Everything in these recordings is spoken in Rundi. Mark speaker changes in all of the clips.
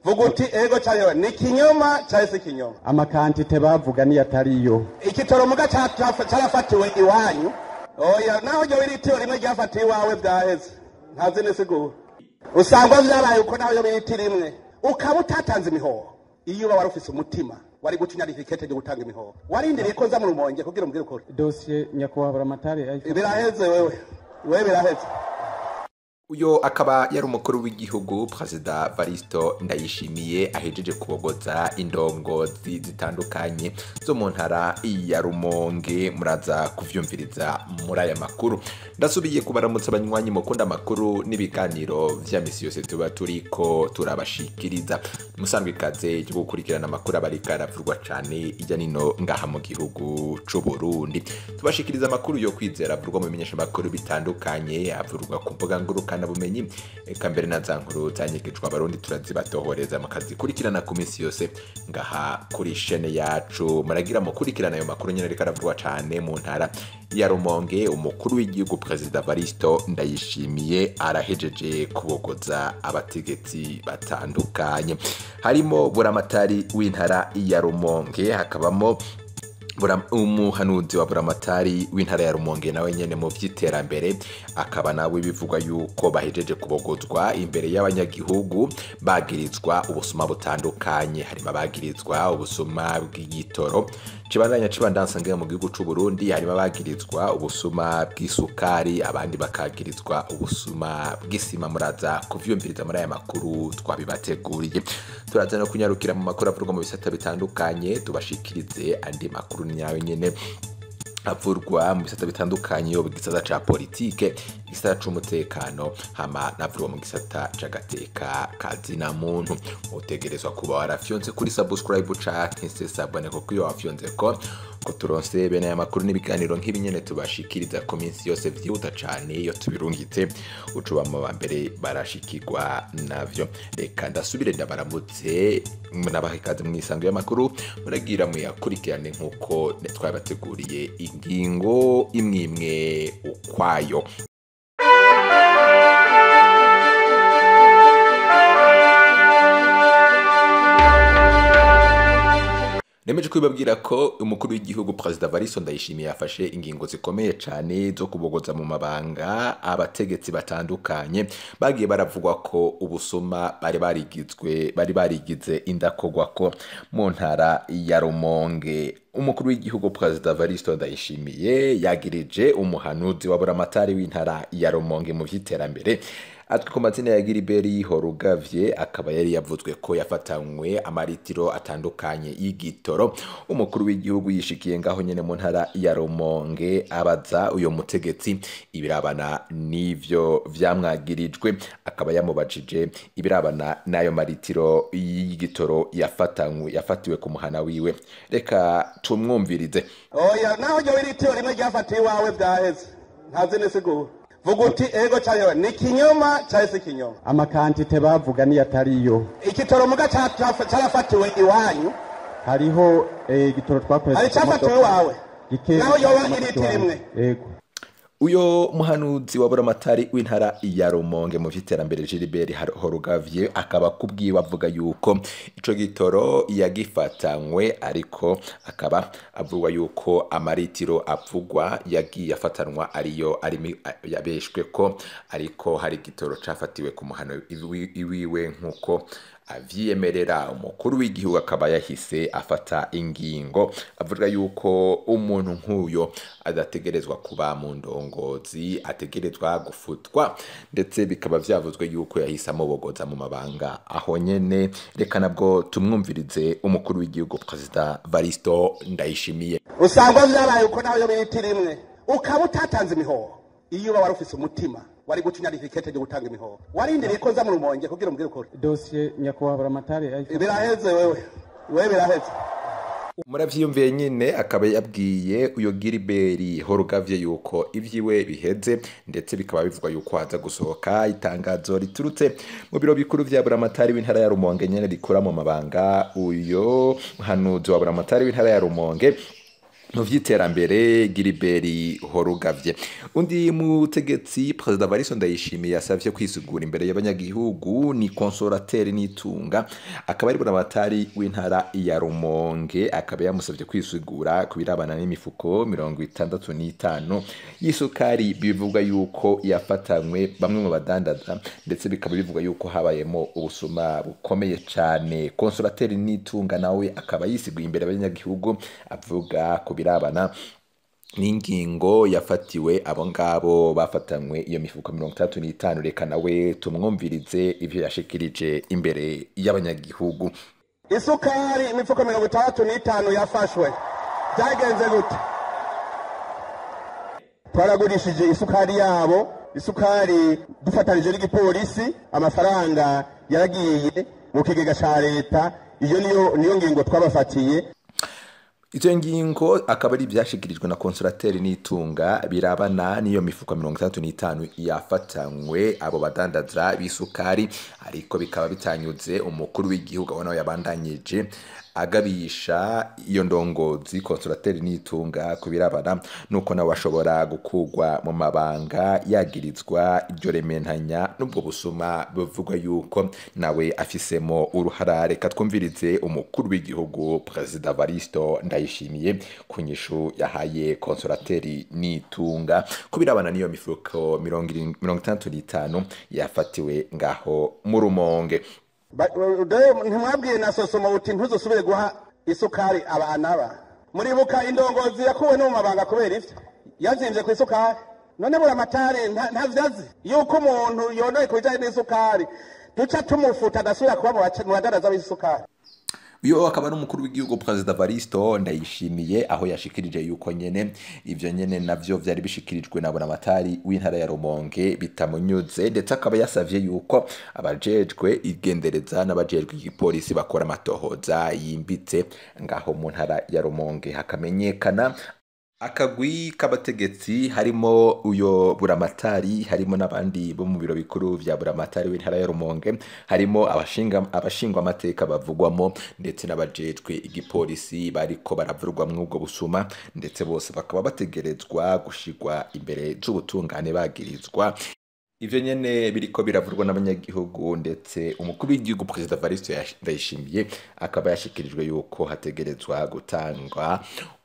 Speaker 1: Vuga uti ego canke ni kinyoma canke si kinyoma.
Speaker 2: Amakantite bavuga ni atariyo.
Speaker 1: Igitoro muga carafatiwe iwanyu. Oya, naho ryo biritiro rimwe ryafatiwe iwawe vyaheze. Ntazi nisigura. Usangwa vyabaye uko naho yo biritiro rimwe. Ukaba utatanze imihoho. Iyo uba wari ufise umutima wari gucinya ikete ryo gutanga imihoho. Warindiriye ko nza mu Rumonge kugira umbwire ukuri.
Speaker 2: Dosiye nyakubahwa Buramatari
Speaker 1: biraheze wewe. Wewe biraheze.
Speaker 3: Uyo akaba yari umukuru w'igihugu Perezida Varisto Ndayishimiye ahejeje kubogoza indongozi zitandukanye zo mu ntara ya Rumonge. Muraza kuvyumviriza muri aya makuru. Ndasubiye kubaramutsa abanywanyi mukunda amakuru n'ibiganiro vya misi yose tuba turiko turabashikiriza. Musanzwe ikaze ryo gukurikirana amakuru abariko aravurwa cane irya nino ngaha mu gihugu c'u Burundi. Tubashikiriza amakuru yo kwizera avurwa mu bimenyesha makuru bitandukanye, avurwa ku mbuga ngurukana bumenyi, eka mbere na za nkuru zanyegejwe abarundi turazibatohoreza mukazikurikirana ku minsi yose ngaha kuri shene yacu. Muragira mukurikirana ayo makuru nyene ariko aravurwa cane mu ntara ya Rumonge. Umukuru w'igihugu Perezida Varisto Ndayishimiye arahejeje kubogoza abategetsi batandukanye, harimo Buramatari w'intara ya Rumonge, hakabamo umuhanuzi wa Buramatari w'intara ya Rumonge nawe nyene mu vy'iterambere, akaba nawe bivugwa yuko bahejeje kubogozwa imbere y'abanyagihugu bagirizwa ubusuma butandukanye. Harimo abagirizwa ubusuma bw'igitoro cibandanya cibandansa ngira mu gihugu c'u Burundi, harimo abagirizwa ubusuma bw'isukari, abandi bakagirizwa ubusuma bw'isima. Muraza kuvyumviriza muri aya makuru twabibateguriye. Turaza no kunyarukira mu makuru avurwa mu bisata bitandukanye, tubashikirize andi makuru nyawe nyene avurwa mu bisata bitandukanye, yo gisata ca politike, gisata c'umutekano, hama navurwa mu gisata c'agateka kazina muntu. Utegerezwa kuba warafyonze kuri subscribe canke se sabone, kuko iyo wafyonze ko turonse bene aya makuru n'ibiganiro nk'ibi nyene tubashikiriza ku minsi yose vyihuta cane. Iyo tubirungitse ucuba mu ba mbere barashikirwa navyo. Reka ndasubire ndabaramutse, nabaha ikaze mw'isango y'amakuru, muragira muyakurikirane nk'uko twabateguriye ingingo imwe imwe ukwayo. Nemeje kubabwira ko umukuru w'igihugu Perezida Varisto Ndayishimiye yafashe ingingo zikomeye cane zo kubogoza mu mabanga abategetsi batandukanye bagiye baravugwa ko ubusuma bari barigize indakogwa ko mu ntara ya Rumonge. Umukuru w'igihugu Perezida Varisto Ndayishimiye yagirije umuhanuzi wa Buramatari w'intara ya Rumonge mu vy'iterambere atwi ku mazina ya Gilbert Horugavye, akaba yari yavuzwe ko yafatanywe amaritiro atandukanye y'igitoro. Umukuru w'igihugu yishikiye ngaho nyene mu ntara ya Rumonge abaza uyo mutegetsi ibirabana n'ivyo vyamwagirijwe, akaba yamubajije ibirabana n'ayo maritiro y'igitoro yafatanywe yafatiwe ku muhana wiwe. Reka tumwumvirize.
Speaker 1: Oya, naho ryo biritiro rimwe ryafatiwe iwawe vyaheze. Ntazi nisigura. Vuga uti ego canke ni kinyoma canke si kinyoma.
Speaker 2: Amakantite bavuga ni atariyo.
Speaker 1: Igitoro muga carafatiwe iwanyu.
Speaker 2: Hariho igitoro twakoresheje.
Speaker 1: Hari cafatiwe iwawe. Naho yoba iritiro rimwe.
Speaker 2: Ego.
Speaker 3: Uyo muhanuzi wa Buramatari w'intara ya Rumonge mu vy'iterambere Gilbert Horugavye akaba kubwiwe avuga yuko ico gitoro yagifatanywe, ariko akaba avuga yuko amaritiro avugwa yagiye afatanwa ariyo ari yabeshwe ko, ariko hari igitoro cafatiwe ku muhano iwiwe nkuko avyiyemerera. Umukuru w'igihugu akaba yahise afata ingingo avuga yuko umuntu nk'uyo adategerezwa kuba mu ndongozi, ategerezwa gufutwa, ndetse bikaba vyavuzwe yuko yahise amubogoza mu mabanga aho nyene. Reka nabwo tumwumvirize umukuru w'igihugu Perezida Varisto Ndayishimiye.
Speaker 1: Usangwa vyabaye uko naho yo biritiro rimwe ukaba utatanze imihoho. Iyo uba wari ufise umutima wari gucinya ikete ryo gutanga imihoho. Warindiriye ko nza mu Rumonge kugira umbwire ukuri.
Speaker 2: Dosiye nyakubahwa Buramatari
Speaker 1: biraheze wewe. Wewe biraheze.
Speaker 3: Muravyiyumviye nyine akaba yabwiye uyo Gilbert Horugavye yuko ivyiwe biheze, ndetse bikaba bivugwa yuko haza gusohoka itangazo riturutse mu biro bikuru vya Buramatari w'intara ya Rumonge nyene rikora mu mabanga uyo muhanuzi wa Buramatari w'intara ya Rumonge. mu vy'iterambere Gilbert Horugavye. Undi mutegetsi Perezida Varisto Ndayishimiye yasavye kwisigura imbere y'abanyagihugu ni Consolateur Nitunga, akaba ari buramatari w'intara ya Rumonge, akaba yamusavye kwisigura ku birabana n'imifuko 65 y'isukari bivugwa yuko yafatanywe bamwe mu badandaza, ndetse bikaba bivugwa yuko habayemo ubusuma bukomeye cane. Consolateur Nitunga nawe akaba yisiguye imbere y'abanyagihugu avuga ku birabana n'ingingo yafatiwe abo ngabo bafatanywe iyo mifuko 65. Reka nawe tumwumvirize ivyo yashikirije imbere y'abanyagihugu.
Speaker 1: Isukari imifuko 65 yafashwe, byagenze gute? Twaragurishije isukari yabo, isukari dufatanije n'igipolisi, amafaranga yaragiye mu kigega ca leta. Iyo niyo ngingo twabafatiye.
Speaker 3: Izo ngingo akaba ari ibyashikirijwe na Consolateur Nitunga birabana n'iyo mifuko 65 yafatanywe abo badandaza b'isukari, ariko bikaba bitanyuze umukuru w'igihugu, aho nawe yabandanyije agabisha iyo ndongozi Consolateur Nitunga ku birabana nuko nawe ashobora gukugwa mu mabanga yagirizwa iryo rementanya n'ubwo busuma buvugwa yuko nawe afisemo uruhara. Reka twumvirize umukuru w'igihugu Perezida Varisto Ndayishimiye ku nyishu yahaye Consolateur Nitunga ku birabana n'iyo mifuko 65 yafatiwe ngaho mu Rumonge.
Speaker 1: Ntimwabwiye na Sosoma uti ntuzusubire guha isukari abana ba muribuka indongozi yakuwe no mu mabanga kubera ivyo yazimvye ku isukari. None buramatari ntavyazi yuko umuntu yonoye ku bijanye n'isukari duca tumufuta agasubira kuba mu badandaza b'isukari.
Speaker 3: Uyo akaba ari umukuru w'igihugu Perezida Varisto Ndayishimiye, aho yashikirije yuko nyene ivyo nyene navyo vyari bishikirijwe na buramatari w'intara ya Rumonge bitamunyuze, ndetse akaba yasavye yuko abajejwe igendereza n'abajejwe igipolisi bakora amatohoza yimbitse ngaho mu ntara ya Rumonge, hakamenyekana akagwi k'abategetsi harimo uyo buramatari, harimo n'abandi bo mu biro bikuru vya buramatari w'intara ya Rumonge, harimo abashingwa amateka bavugwamo, ndetse n'abajejwe igipolisi bariko baravurwa mw'ubwo busuma, ndetse bose bakaba bategerezwa gushirwa imbere z'ubutungane bagirizwa ivyo nyene biriko biravurwa n'abanyagihugu. Ndetse umukuru w'igihugu Perezida Varisto Ndayishimiye akaba yashikirijwe yuko hategerezwa gutangwa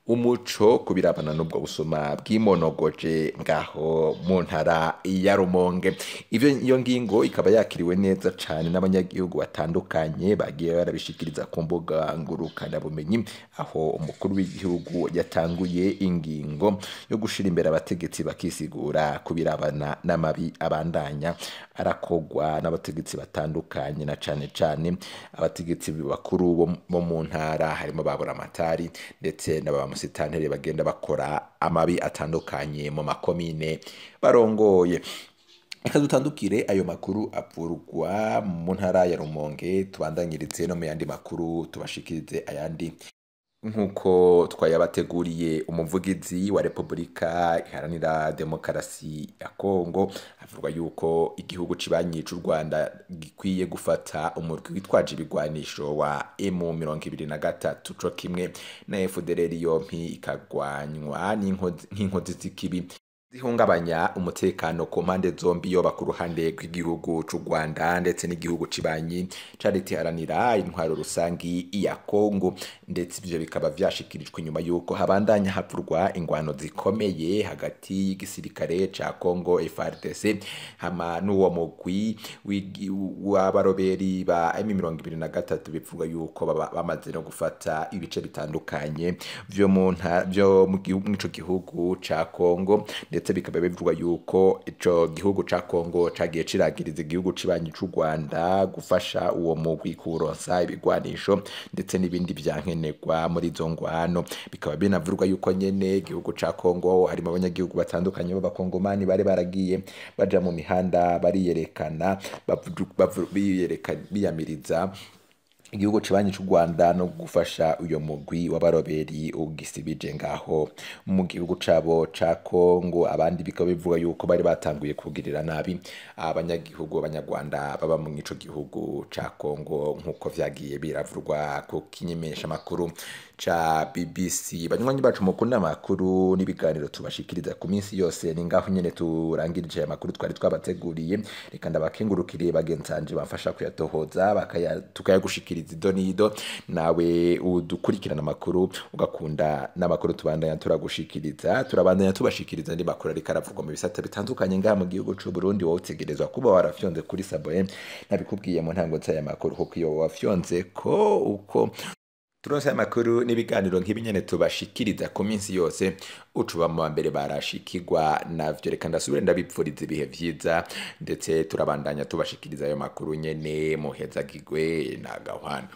Speaker 3: umuco ku birabana n'ubwo busuma bw'imonogoje ngaho mu ntara ya Rumonge. Iyo ngingo ikaba yakiriwe neza cane n'abanyagihugu batandukanye bagiye barabishikiriza ku mbuga ngurukanabumenyi, aho umukuru w'igihugu yatanguye ingingo yo gushira imbere abategetsi bakisigura ku birabana n'amabi abandanya arakogwa n'abategetsi batandukanye, na cane cane abategetsi bakuru bo mu ntara, harimo ba buramatari ndetse n'aba musitanteri bagenda bakora amabi atandukanye mu makomine barongoye. Reka dutandukire ayo makuru avurwa mu ntara ya Rumonge, tubandanyirize no mu yandi makuru tubashikirize ayandi nk'uko twayabateguriye. Umuvugizi wa Repubulika Iharanira Demokarasi ya Kongo avuga yuko igihugu cibanyi c'u Rwanda gikwiye gufata umurwi witwaje ibigwanisho wa M23 co kimwe na FDLR yompi ikagwanywa nk'inkozi z'ikibi zihungabanya umutekano ku mpande zombi, yoba ku ruhande rw'igihugu c'u Rwanda ndetse n'igihugu cibanyi ca leta iharanira intwaro rusangi ya Kongo. Ndetse ivyo bikaba vyashikirijwe nyuma yuko habandanya havurwa ingwano zikomeye hagati y'igisirikare ca Kongo FARDC hama n'uwo mugwi w'abaroberi ba M23, bivuga yuko bamaze no gufata ibice bitandukanye vyo mu vyo mu gihugu ca Kongo. Ndetse bikaba bivugwa yuko ico gihugu ca Kongo cagiye ciragiriza igihugu cibanyi c'u Rwanda gufasha uwo mugwi kuronsa ibigwanisho ndetse n'ibindi vyankenerwa muri izo ngwano. Bikaba binavurwa yuko nyene igihugu ca Kongo harimo abanyagihugu batandukanye b'abakongomani bari baragiye baja mu mihanda bariyerekana biyamiriza igihugu cibanyi c'u Rwanda no gufasha uyo mugwi w'abaroberi ugisibije ngaho mu gihugu cabo ca Kongo. Abandi bikaba bivuga yuko bari batanguye kugirira nabi abanyagihugu b'abanyarwanda baba mu ico gihugu ca Kongo, nk'uko vyagiye biravurwa ku kinyemesha makuru ca BBC. Banywanyi bacu mukunda amakuru n'ibiganiro tubashikiriza ku minsi yose, ni ngaho nyene turangirije aya makuru twari twabateguriye. Reka ndabakengurukiriye bagenzanje bamfasha kuyatohoza tukayagushikiriza ido n'ido. Nawe udukurikirana amakuru ugakunda n'amakuru tubandanya turagushikiriza, turabandanya tubashikiriza andi makuru ariko aravugwa mu bisata bitandukanye ngaha mu gihugu c'u Burundi. Wowe utegerezwa kuba warafyonze kuri s'abonner, nabikubwiye mu ntango z'aya makuru, kuko iyo wafyonze ko uko turonse amakuru n'ibiganiro nk'ibi nyene tubashikiriza ku minsi yose, ucuba mu wa mbere barashikirwa navyo. Reka ndasubire ndabipfuriza ibihe vyiza, ndetse turabandanya tubashikiriza ayo makuru nyene. Muhezagirwe na gahwana.